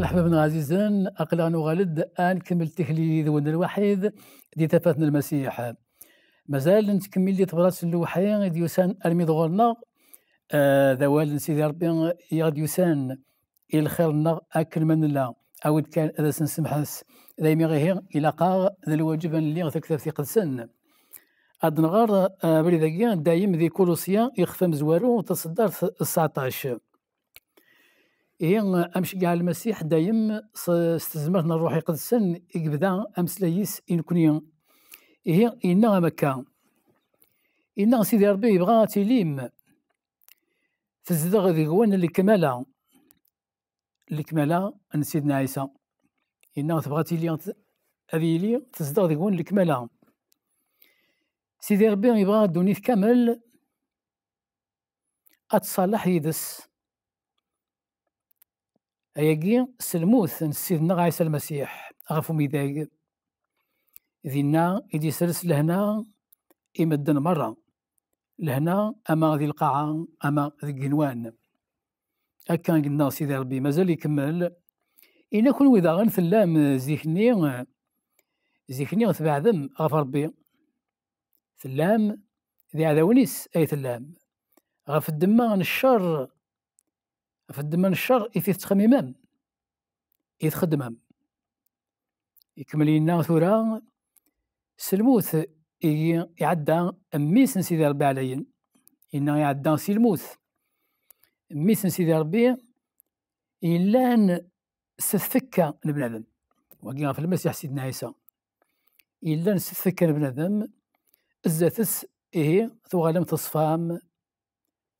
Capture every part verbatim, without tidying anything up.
Ḥbabna ɛzizen, aql-aɣ nuɣal-d ad nkemmel tikli d win lwaḥid di tafat n Lmasiḥ. Mazal nettkemmil di tebrat n lewḥi i d-yusan armi d ɣur-neɣ, eh, d awal n Sidi Ṛebbi i aɣ-d-yusan i lxir-nneɣ akken ma nella. Awi-d kan ad as-nsemḥes. Daymi ihi ilaq-aɣ d lwaǧeb ad nli taktabt iqedsen. Ad nɣer, eh, abrid-agi dayem di Kulusya, ixef amezwaru, taṣeddart tseɛṭac. Ihi, amceggeɛ n Lmasiḥ dayem s, s tezmert n Ṛṛuḥ Iqedsen i yebda ameslay-is i nekni. Ihi, yenna am akka. Yenna Sidi Ṛebbi yebɣa ad tilim tezdeɣ deg-wen lekmala. Lekmala n Sidna Ɛisa. Yenna tebɣa ad tili, ad yili tezdeɣ deg-wen lekmala. Sidi Ṛebbi yebɣa ddunit kamel ad tṣaleḥ yid-s. Ayagi s lmut n Ssid-nneɣ Ɛisa Lmasiḥ ɣef umidag. Dinna i d-yesres lehna i medden merra. Lehna ama di lqaɛa, ama deg igenwan. Akka i yenna Sidi Ṛebbi, mazal ikemmel. Ina kunwi daɣen tellam zik-nni, zik-nni tbeɛdem ɣef Ṛebbi. Tellam d iɛdawen-is ay tellam. Ɣef ddemma n ccer, ɣef ddemma n ccer i tettxemmimem, i txeddmem. Ikemmel yenna tura, s lmut i iɛedda mmi-s n Sidi Ṛebbi ɛlayen. Yenna iɛedda si lmut. Mmi-s n Sidi Ṛebbi yellan s tfekka n bnadem. Wagi ɣef Lmasiḥ Sidna Ɛisa. Yellan s tfekka n bnadem, zdat-s, ihi, tuɣalem teṣfam,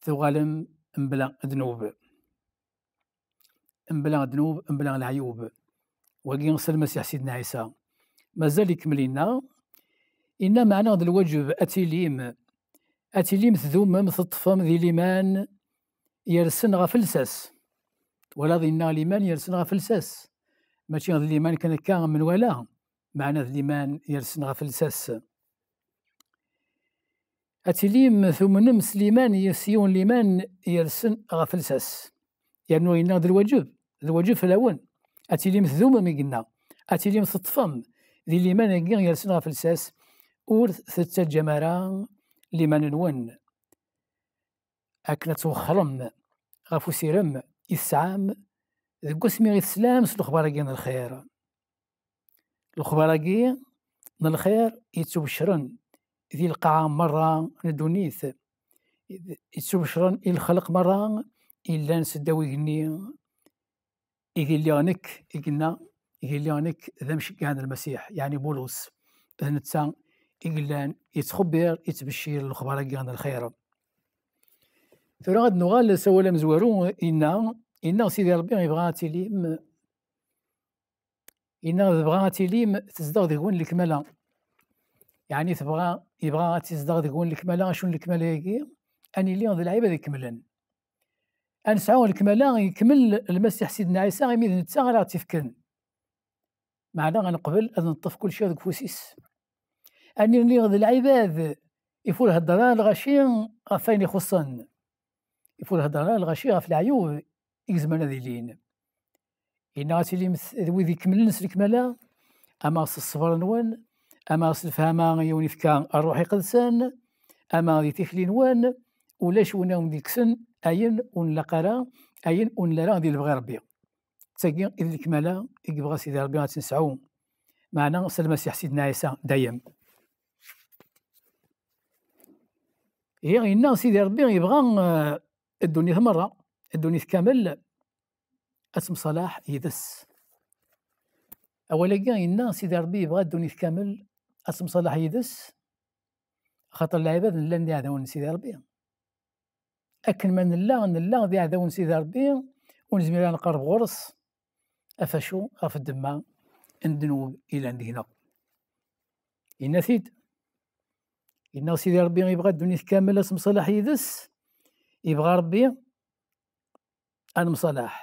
tuɣalem mebla ddnub. Mebla ddnub, mebla leɛyub. Wagi s Lmasiḥ Sidna Ɛisa. Mazal ikemmel inna, inna meɛna d lwaǧeb ad tilim, ad tilim tdumem, teṭṭfem di liman yersen ɣef lsas. Twalaḍ inna liman yersen ɣef lsas. Mačči d liman kan akka menwala, meɛna d liman yersen ɣef lsas. Ad tilim tumnem s liman, s yiwen liman yersen ɣef lsas. Yernu yenna d lwaǧeb, d lwaǧeb fell-awen. Ad tilim tdumem, i yenna. Ad tilim teṭṭfem di liman-agi yersen ɣef lsas. Ur tettaǧǧam ara liman-nwen. Akken ad twexxrem ɣef usirem i tesɛam deg wasmi i teslam s lexbar-agi n lxir. Lexbar-agi n lxir yettubecren di lqaɛa merra n ddunit, yettubecren i lxelq merra illan seddaw igenni, i lliɣ nekk, i yenna, i lliɣ nekk d amceggeɛ n Lmasiḥ, yeɛni Bulus, d netta i yellan yettxebbir, yettbeccir lexbar-agi n lxir. Tura ad nuɣal s awal amezwaru, inna, inna Sidi Ṛebbi yebɣa ad tilim, inna tebɣa ad tilim tezdeɣ deg-wen lekmala. Yeɛni tebɣa, yebɣa ad tezdeɣ deg-wen lekmala. Acu n lekmala-agi? Ad nili d lɛibad ikemlen. Ad nesɛu lekmala ikemmel Lmasiḥ Sidna Ɛisa, imi d netta ara ɣ-tt-ifken. Meɛna ad neqbel ad neṭṭef kulci deg ufus-is. Ad nili d lɛibad i ur hedder ara lɣaci ɣef wayen ixuṣṣen, i ur hedder ara lɣaci ɣef leɛyub i izemren ad ilin. Yenna ad tilimt d wid ikemlen s lekmala, ama s ṣṣber-nwen, ama s lefhama i wen-ifka Ṛṛuḥ Iqedsen, ama di tikli-nwen, ulac win awen-d-yekksen ayen ur nlaq ara, ayen ur nelli ara di lebɣi Ṛebbi. D tagi i d lekmala i yebɣa Sidi Ṛebbi ad tt-nesɛu, meɛna s Lmasiḥ Sidna Ɛisa dayem. Ihi, yenna Sidi Ṛebbi yebɣa, eh, ddunit merra, ddunit kamel, ad temṣalaḥ yid-s. Awal-agi yenna Sidi Ṛebbi yebɣa ddunit kamel ad temṣalaḥ yid-s, axaṭer lɛibad llan d iɛdawen n Sidi Ṛebbi. Akken ma nella, nella d iɛdawen n Sidi Ṛebbi, ur nezmir ad nqerreb ɣur-s. Ɣef acu? Ɣef ddemma n ddnub yellan deg-neɣ. Yenna-t-id. Yenna Sidi Ṛebbi yebɣa ddunit kamel ad temṣalaḥ yid-s, yebɣa Ṛebbi ad nemṣalaḥ,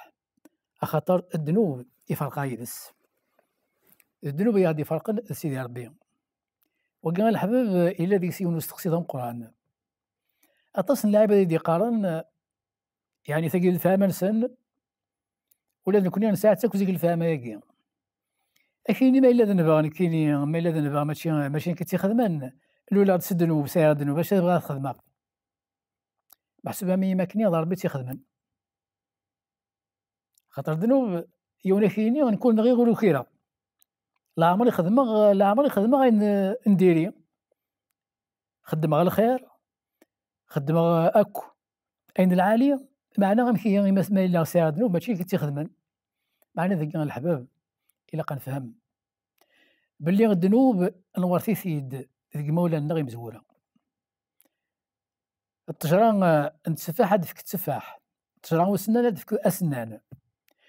axaṭer ddnub iferq-aɣ yid-s. D ddnub i aɣ-d-iferqen d Sidi Ṛebbi. Wagi a leḥbab, yella deg-s yiwen usteqsi d ameqqran. Aṭas n lɛibad i d-iqqaren, yeɛni tagi d lefhama-nsen, Ula d nekkni nesɛa-tt akk zik lefhama-agi. Akini ma yella d nnbeɣ nekkini, ma yella d nnbeɣ mačči, mačči nekk i tt-ixedmen, luleɣ-d s ddnub, sɛiɣ ddnub, acu tebɣa ad xedmeɣ? Meḥsub am yim akkenni d Ṛebbi i tt-ixedmen. Xaṭer ddnub, yiwen ad k-yini, nekk ur nɣiɣ ur ukireɣ. Leɛmer i xedmeɣ, leɛmer i xedmeɣ ayen n diri. Xeddmeɣ lxir, xeddmeɣ akk ayen lɛali, meɛna amek ihi, ma, ma yella sɛiɣ ddnub, mačči nekk i tt-ixedmen. Meɛna dagi, a leḥbab, ilaq ad nefhem belli ddnub nwerret-it-id deg imawlan-nneɣ imezwura. Ṭṭejra, eh, n tteffaḥ ad d-tefk tteffaḥ. Ṭṭejra n usennan ad d-tefk asennan.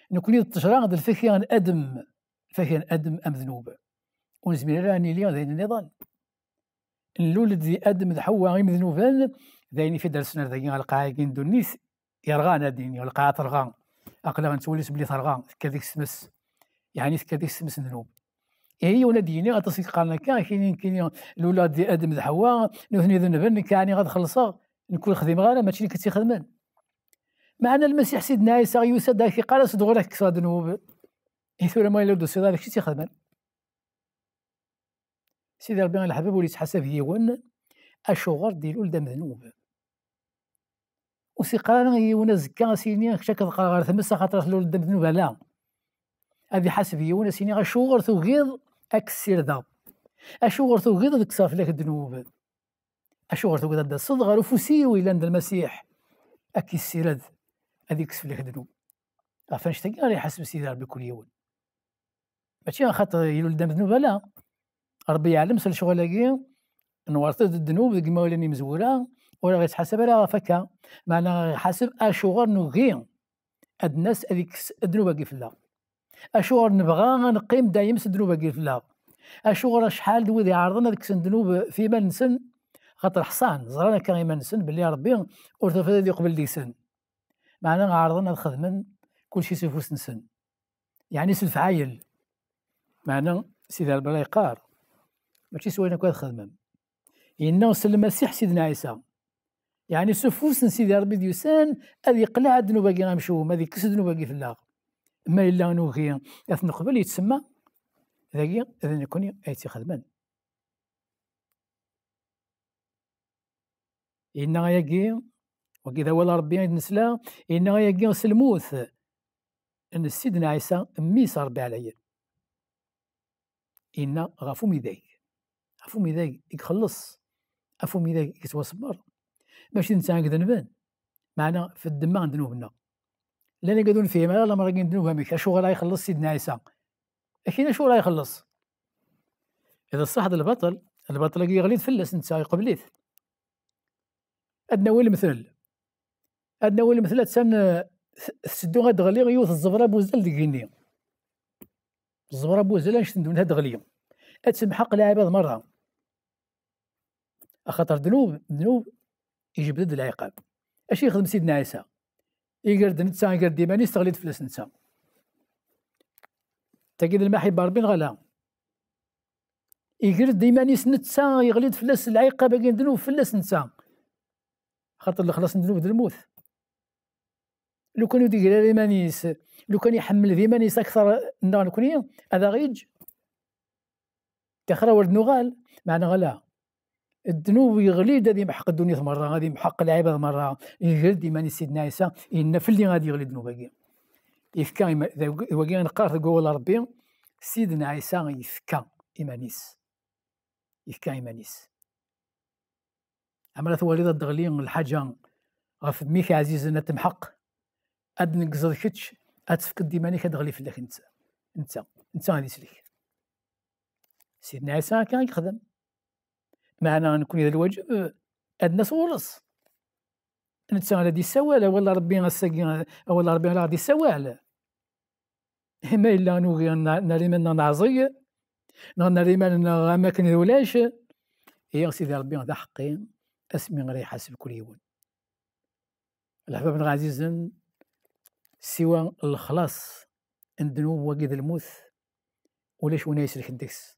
Nekkni d ṭṭejra d lfakya n Adem, lfakya n Adem amednub. Ur nezmir ara ad nili d ayen nniḍen. Nlul-d di Adem d Ḥewwa imednuben, d ayen i fi d-rsen ar dagi ɣer lqaɛa-agi n ddunit, yerɣan ad d-yini, lqaɛa terɣa. Aql-aɣ nettwali s belli terɣa, tekker deg-s tmes. Yeɛni tekker deg-s tmes n ddnub. Ihi yiwen ad d-yini, aṭas i yeqqaren akka, akini, nekkini, lula di Adem d Ḥewwa, nutni denben, nekk ɛni ad xellṣeɣ, nekk ur xdimeɣ ara, mačči nekk i tt-ixedmen. Meɛna Lmasiḥ Sidna Ɛisa yusa-d ad k-iqqar, as-d ɣur-k kkseɣ ddnub. I tura ma yella ur d-tusiḍ ara, kečč i tt-ixedmen. Sidi Ṛebbi a leḥbab ur yettḥasab yiwen, acuɣer d-ilul d amednub. Ur s-iqqar ara i yiwen azekka a s-yini, kečč ad k-ḍeqqreɣ ɣer tmes axaṭer tluleḍ d amednub, ala. Ad iḥaseb yiwen a s-yini, acuɣer tugiḍ ad k-ssirdeɣ? Acuɣer tugiḍ ad kkseɣ fell-ak ddnub? Acuɣer tugiḍ ad d-taseḍ ɣer ufus-iw yellan d Lmasiḥ, ad k-issired, ad ikkes fell-ak ddnub? Ɣef annect-agi ara iḥaseb Sidi Ṛebbi kul yiwen. Mačči axaṭer ilul-d amednub, ala. Ṛebbi yeɛlem s lecɣal-agi, nwerret-d ddnub deg imawlan imezwura, ur aɣ-ittḥasab ara ɣef akka, meɛna aɣ-iḥaseb acuɣer nugi ad d-nas ad ikkes ddnub-agi fell-aɣ. Acuɣer nebɣa ad neqqim dayem s ddnub-agi fell-aɣ? Acuɣer acḥal d wid iɛerḍen ad kksen ddnub f iman-nsen, xaṭer ḥṣan, ẓran akka iman-nsen belli Ṛebbi ur tufiḍ ad iqbel deg-sen. Meɛna ɛerḍen ad xedmen kulci s ufus-nsen. Yeɛni s lefɛayel. Meɛna Sidi Ṛebbi la yeqqar, mačči s wayen akk ad xedmem. Yenna s Lmasiḥ Sidna Ɛisa. Yeɛni s ufus n Sidi Ṛebbi d-yusan ad yeqleɛ ddnub-agi amcum, ad ikkes ddnub-agi fell-aɣ. Ma yella nugi ad t-neqbel, yettsemma, dagi d nekkni ay tt-ixedmen. Yenna ayagi, wagi d awal n Ṛebbi i d-nesla, yenna ayagi s lmut n Sidna Ɛisa, mmi-s n Ṛebbi ɛlayen. Yenna ɣef umidag. Ɣef umidag i ixelleṣ, ɣef umidag i yettwaṣebber. Mačči d netta i idenben, meɛna f ddemma n ddnub-nneɣ. Llan igad ur nefhim ara lamer-agi n ddnub amek, acuɣer ara ixelleṣ Sidna Ɛisa? Akin acuɣer ara ixelleṣ? D ṣṣeḥ d lbaṭel, lbaṭel-agi yeɣli-d fell-as netta, iqbel-it. Ad nawi lemtel. Ad nawi lemtel, attan, eh, t-, tetteddu ad d-teɣli yiwet ẓẓebra n wuzzal deg igenni. Ẓẓebra n wuzzal annect n ddunit ad d-teɣli. Ad temḥeq lɛibad merra. Axaṭer ddnub, ddnub ijebbed-d lɛiqab. Acu yexdem Sidna Ɛisa? Iger-d netta, iger-d iman-is, teɣli-d fell-as netta. Tagi d lmaḥibba n Ṛebbi neɣ ala? Iger-d iman-is netta, yeɣli-d fell-as lɛiqab-agi n ddnub fell-as netta. Xaṭer lexlaṣ n ddnub d lmut. Lukan ur d-iger ara iman-is, lukan iḥemmel d iman-is akteṛ nneɣ nekni, ad aɣ-yeǧǧ. Tixra ur d-nuɣal, meɛna ala. Ddnub yeɣli-d ad imḥeq ddunit merra, ad imḥeq lɛibad merra. Iger-d iman-is Sidna Ɛisa, yenna fell-i ad yeɣli ddnub-agi. Yefka ima-, d wagi i neqqar deg wawal n Ṛebbi, Sidna Ɛisa yefka iman-is. Yefka iman-is. Amra twaliḍ ad d-teɣli lḥaǧa ɣef mmi-k ɛzizen ad temḥeq, ad d-tneggzeḍ kečč, ad tefkeḍ iman-ik ad d-teɣli fell-ak netta. Netta, netta ad islek. Sidna Ɛisa akka i yexdem. Meɛna nekni d lwaǧeb, eh, ad nas ɣur-s. Netta ara d-yessawal, awal n Ṛebbi ass-agi, awal n Ṛebbi ara ɣ-d-yessawal. Ma yella nugi n-, nerra iman-nneɣ neɛẓeg, neɣ nerra iman-nneɣ am akken d ulac, ihi Sidi Ṛebbi d aḥeqqi, asmi ara iḥaseb kul yiwen. Leḥbab-nneɣ ɛzizen, siwa lexlaṣ n ddnub wagi d lmut, ulac win ay iselken deg-s.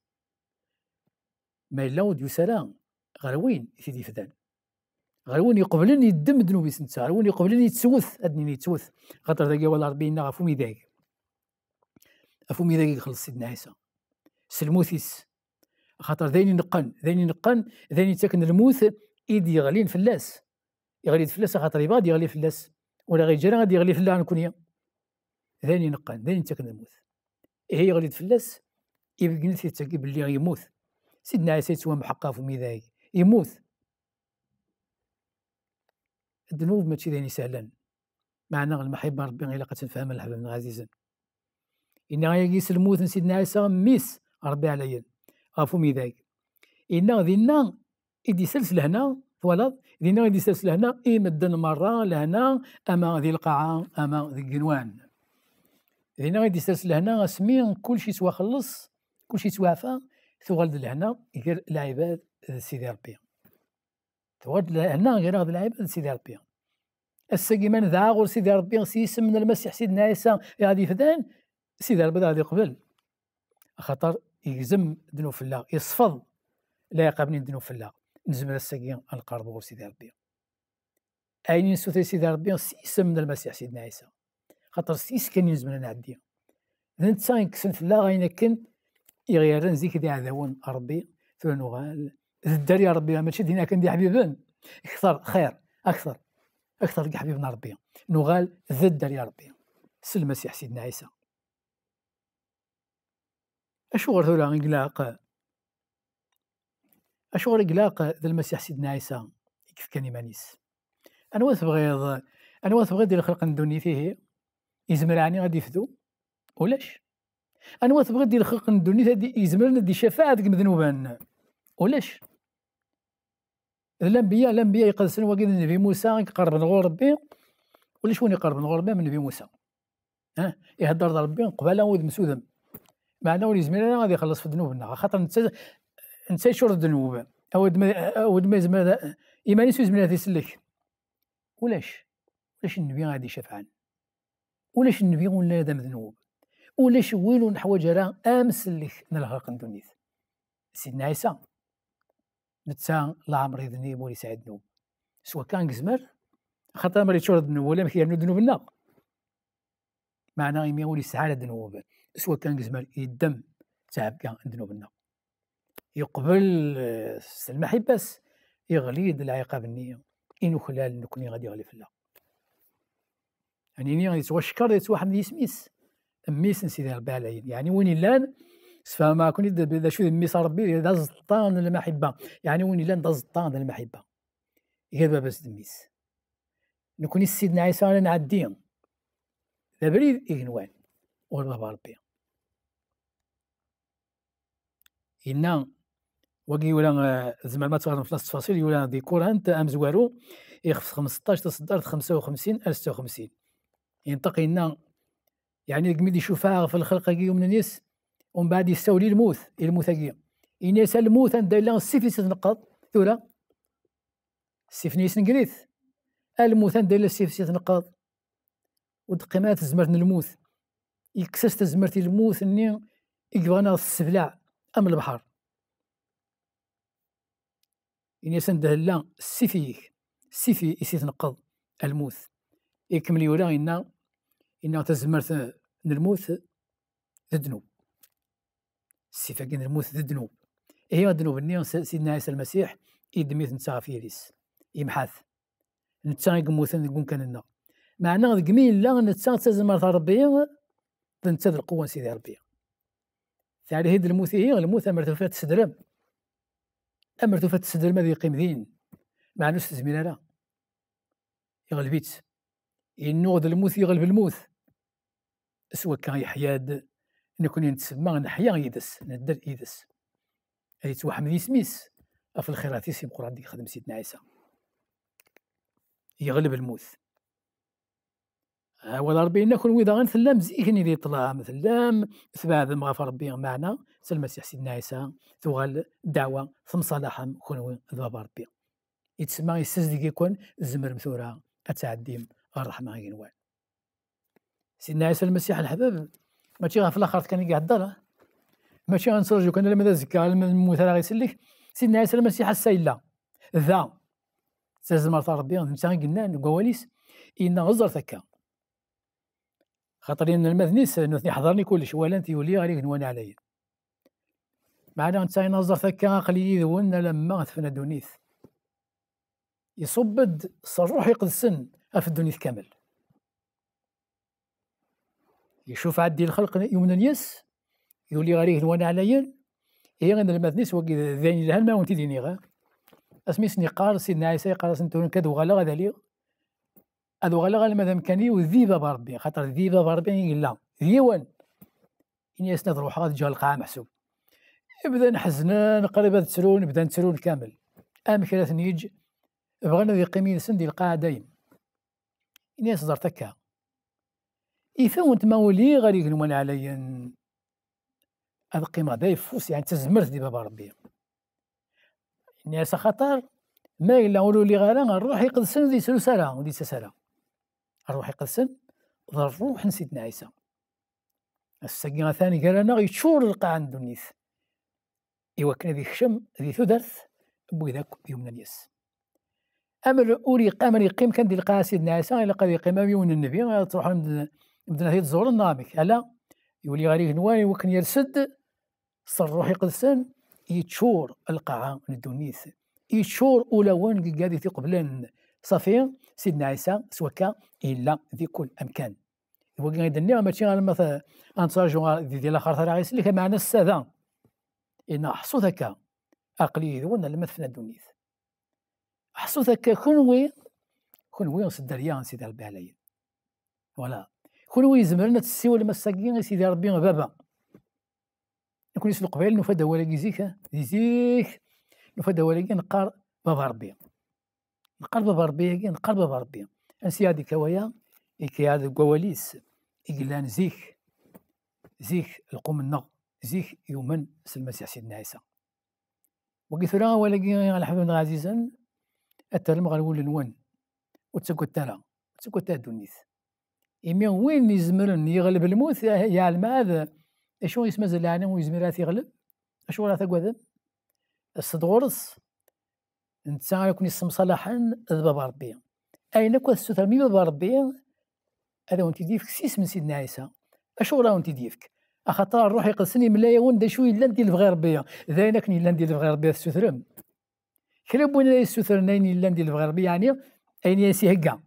Ma yella ur d-yusi ara ɣer win i t-id-yefdan. Ɣer win yeqblen yeddem ddnub-is netta, ɣer win yeqblen yettwet, ad d-nini yettwet. Axaṭer dagi awal Ṛebbi yenna ɣef umidag. ɣef umidag i ixelleṣ Sidna Ɛisa s lmut-is. Axaṭer d ayen ineqqen, d ayen ineqqen, d ayen yettaken lmut i d-yeɣlin fell-as. Yeɣli-d fell-as axaṭer yebɣa ad yeɣli fell-as. Ur aɣ-yeǧǧa ara ad yeɣli fell-aɣ nekkni. D ayen ineqqen, d ayen yettaken lmut. Ihi yeɣli-d fell-as, ibeggen-it yettagi belli yemmut. Sidna Ɛisa yettwamḥeq ɣef umidag. Yemmut. Ddnub mačči d ayen isehlen. Meɛna lmaḥibba n Ṛebbi ilaq ad tt-nefhem, a leḥbab-nneɣ ɛzizen. Yenna ayagi s lmut n Sidna Ɛisa, mmi-s n Ṛebbi ɛlayen, ɣef umidag. Yenna dinna i d-isers lehna, twalaḍ? Dinna i d-isers lehna i medden merra, lehna ama di lqaɛa, ama deg igenwan. Dinna i d-isers lehna asmi kullec yettwaxelleṣ, kullec yettwaɛfa, tuɣal-d lehna gar lɛibad d Sidi Ṛebbi. Tuɣal-d lehna gar-aɣ d lɛibad d Sidi Ṛebbi. Ass-agi ma nedɛa ɣur Sidi Ṛebbi s yisem n Lmasiḥ Sidna Ɛisa i ɣ-d-yefdan, Sidi Ṛebbi ad aɣ-d-iqbel. Axaṭer yegzem ddnub fell-aɣ, yeṣfeḍ lɛiqab-nni n ddnub fell-aɣ. Nezmer ass-agi ad nqerreb ɣur Sidi Ṛebbi. Ayen i nessuter i Sidi Ṛebbi s yisem n Lmasiḥ Sidna Ɛisa. Xaṭer s yis kan i nezmer ad nɛeddi. D netta i yekksen fell-aɣ ayen akken i ɣ-yerran zik d iɛdawen n Ṛebbi, tura nuɣal d dderya n Ṛebbi, mačči d ayen akken d iḥbiben. Kter, xir, akter, akter deg iḥbiben n Ṛebbi. Nuɣal d dderya n Ṛebbi s Lmasiḥ Sidna Ɛisa. Acuɣer tura i ilaq, acuɣer i ilaq d Lmasiḥ Sidna Ɛisa i yefkan iman-is? Anwa tebɣiḍ, anwa tebɣiḍ di lxelq n ddunit ihi? Yezmer ɛni ad d-ifdu? Ulac. Anwa tebɣiḍ di lxelq n ddunit ad d-, yezmer ad d-icafeɛ deg imednuben? Ulac. D lanbiya, lanbiya iqedsen wagi d Nnbi Musa i iqerben ɣur Ṛebbi. Ulac win iqerben ɣur Ṛebbi am Nnbi Musa. Ah, ihedder d Ṛebbi qbala udem s udem. Meɛna ur yezmir ara ad ixelleṣ f ddnub-nneɣ, axaṭer netta, netta yeččur d ddnub. Awed ma, awed ma yezmer ad, iman-is ur yezmir ad isellek. Ulac, ulac nnbi ad icafɛen. Ulac nnbi ur nelli ara d amednub. Ulac win ur neḥwaǧ ara amsellek n lxelq n ddunit. Sidna Ɛisa, netta leɛmer idnib ur yesɛi ddnub. S wakka i yezmer, axaṭer amer yeččur d ddnub, ulamek yernu ddnub-nneɣ. Meɛna imi ur yesɛi ara ddnub, s wakka i yezmer yeddem ttɛebga n ddnub-nneɣ. Yeqbel, eh, s lmaḥibba-s, yeɣli-d lɛiqab-nni i nuklal nekni ad yeɣli fell-aɣ. Ad nini yettwackeṛ, yettwaḥmed yisem-is, mmi-s n Sidi Ṛebbi ɛlayen. Yeɛni win illan, sfehmeɣ-ken-id d acu d mmi-s n Ṛebbi, d aẓeṭṭa n lmaḥibba. Yeɛni win illan d aẓeṭṭa n lmaḥibba. Gar baba-s d mmi-s. Nekni s Sidna Ɛisa ara nɛeddi. D abrid igenwan. Ɣur baba Ṛebbi. Yenna, wagi yura, eh, tzemrem ad teɣrem fell-as ttfaṣil, yura di Kurant amezwaru, ixef xmesṭac, taṣeddart xemsa u xemsin ar setta u xemsin. Yenṭeq yenna, yeɛni deg mi d-icufa ɣef lxelq-agi yumnen yes, umbeɛd yessawel i lmut, i lmut-agi. Yenna-yas, a lmut, anda yella ssif-is i tneqqeḍ, tura? Ssif-nni yessenger-it. A lmut, anda yella ssif-is i tneqqeḍ? Ur d-teqqim ara tezmert n lmut. Yekkes-as tazmert i lmut-nni i yebɣan ad ɣ-tessebleɛ am lebḥer. Ini-as anda hella ssif-ik, ssif-is i tneqqeḍ, a lmut. Ikemmel yura, yenna, yenna tazmert n lmut d ddnub. Ssif-agi n lmut d ddnub. Ihi ddnub-nni, s-, Sidna Ɛisa Lmasiḥ, iddem-it netta ɣef yiri-s. Yemḥa-t. Netta i yemmuten deg umkan-nneɣ. Meɛna deg mi yella netta d tazmert n Ṛebbi, d netta d lqewwa n Sidi Ṛebbi. Teɛrihi-d lmut ihi, lmut amer tufa tessedrem. Amer tufa tessedrem ad yeqqim din. Meɛna ur s-tezmir ara. Yeɣleb-itt. Yennuɣ-d lmut, yeɣleb lmut. S wakka yeḥya-d, nekni nettsemma neḥya yid-s, nedder yid-s. Ad yettwaḥmed yisem-is ɣef lxirat-is imeqqranen i yexdem Sidna Ɛisa. Yeɣleb lmut. Awal Ṛebbi yenna, kunwi daɣen tellam zik-nni di ṭṭlam, tellam tbeɛdem ɣef Ṛebbi, meɛna s Lmasiḥ Sidna Ɛisa tuɣal ddeɛwa, temṣalaḥem kunwi d Baba Ṛebbi. Yettsemma yessazdig-iken, tzemrem tura ad tɛeddim ɣer ṛṛeḥma igenwan. Sidna Ɛisa Lmasiḥ, a leḥbab, mačči ɣef laxert kan i ihedder, ah? Mačči ad nettraǧu kan alamma d azekka, alamma d lmut ara ɣ-isellek. Sidna Ɛisa Lmasiḥ ass-a yella da. D tazmert n Ṛebbi, d netta i yennan deg wawal-is, yenna, ẓret akka. Xaṭer inelmaden-is nutni ḥeḍren i kullec, walan-t yuli ɣer igenwan ɛlayen. Meɛna netta inaẓer-t akka: "Aql-i yid-wen alamma tefna ddunit." Iṣubb-d s Ṛṛuḥ Iqedsen ɣef ddunit kamel. Icuf ɛeddi lxelq yumnen yes, yuli ɣer igenwan ɛlayen. Ihi inelmaden-is wagi d, d ayen yelhan ma wen-t-id-iniɣ, eh? Asmi sen-iqqar Sidna Ɛisa, iqqar-asen: "Tura nekk ad uɣaleɣ ad aliɣ, ad uɣaleɣ alma d amkan-iw di Baba Ṛebbi, xaṭer di Baba Ṛebbi i yella, d yiwen." Ini-asen: "Ad ruḥeɣ ad ǧǧeɣ lqaɛa meḥsub." Bdan ḥeznen, qrib ad ttrun, bdan ttrun kamel. Amek ara ten-yeǧǧ? Bɣan ad yeqqim yid-sen di lqaɛa dayem. Ini-as: "Ẓret akka, ifawent ma uliɣ ɣer igenwan ɛlayen, ad qqimeɣ d ayeffus, yeɛni d tazmert di Baba Ṛebbi." Ini-as: "Axaṭer ma yella ur uliɣ ara, Ṛṛuḥ Iqedsen ur d-yettrus ara, ur d-yettas ara." Ṛṛuḥ Iqedsen d Ṛṛuḥ n Sidna Ɛisa. Ass-agi atan gar-aneɣ, yeččur lqaɛa n ddunit, i wakken ad ikcem di tudert n wid akk yumnen yes. Amer ur yeq-, amer yeqqim kan di lqaɛa Sidna Ɛisa, ilaq ad yeqqim am yiwen n nnbi, ad truḥen med-, medden ad t-id-ẓuren neɣ amek? Ala, yuli ɣer igenwan i wakken yers-d s Ṛṛuḥ Iqedsen, yeččur lqaɛa n ddunit, yeččur ulawen deg igad i t-iqeblen. Ṣafi, Sidna Ɛisa s wakka yella di kul amkan. D wagi i d-nniɣ, mačči alamma t-, ad nettṛaǧu di, di laxert ara ɣ-isellek, meɛna ass-a da. Inna: "Ḥṣut akka, aql-i yid-wen alamma tefna ddunit." Ḥṣut akka kunwi, kunwi s dderya n Sidi Ṛebbi ɛlayen. Voilà. Kunwi izemren ad tessiwlem ass-agi i Sidi Ṛebbi Baba. Nekni s Leqbayel nufa-d awal-agi zik, eh? Di zik, nufa-d awal-agi, neqqar Baba Ṛebbi. Neqqar Baba Ṛebbi-agi, neqqar Baba Ṛebbi. Ansi i aɣ-d-ikka waya? Ikka-yaɣ-d deg wawal-is, i yellan zik, zik lqum-nneɣ, zik yumen s Lmasiḥ Sidna Ɛisa. Wagi tura awal-agi, a leḥbab-nneɣ ɛzizen, ad terrem ɣer wul-nwen. Ur ttaggadet ara, ur ttaggadet ara ddunit. Imi win izemren yeɣleb lmut, yeɛlem ɛad d acu i s-mazal ɛni ur yezmir ara ad t-yeɣleb? Acuɣer ara taggadem? Aset-d ɣur-s, netta ara ken-yessemṣalaḥen d Baba Ṛebbi. Ayen akk ad tessutrem i Baba Ṛebbi, ad awen-t-id-yefk s yisem n Sidna Ɛisa. Acuɣer ad awen-t-id-yefk? Axaṭer Ṛṛuḥ Iqedsen imla-yawen d acu yellan di lebɣi Ṛebbi. D ayen akken yellan di lebɣi Ṛebbi ad tessutrem. Kra n win ara yessutren ayen yellan di lebɣi Ṛebbi, yeɛni ayen i as-ihegga,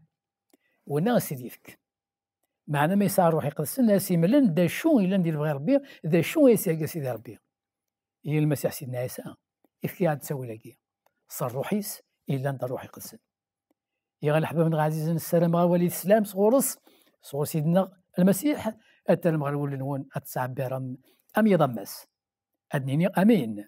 winna ad s-t-id-yefk. Meɛna ma yesɛa Ṛṛuḥ Iqedsen, ad as-imlen d acu yellan di lebɣi Ṛebbi, d acu i as-ihegga Sidi Ṛebbi. Ihi Lmasiḥ Sidna Ɛisa, ifka-yaɣ-d ttawil-agi s Ṛṛuḥ-is yellan d Ṛṛuḥ Iqedsen. Ihi a leḥbab-nneɣ ɛzizen, ssarameɣ awal i teslam sɣur-s, sɣur Sidna Lmasiḥ, ad terrem ɣer wul-nwen, ad tettɛebbirem am yiḍ am wass. Ad nini amin.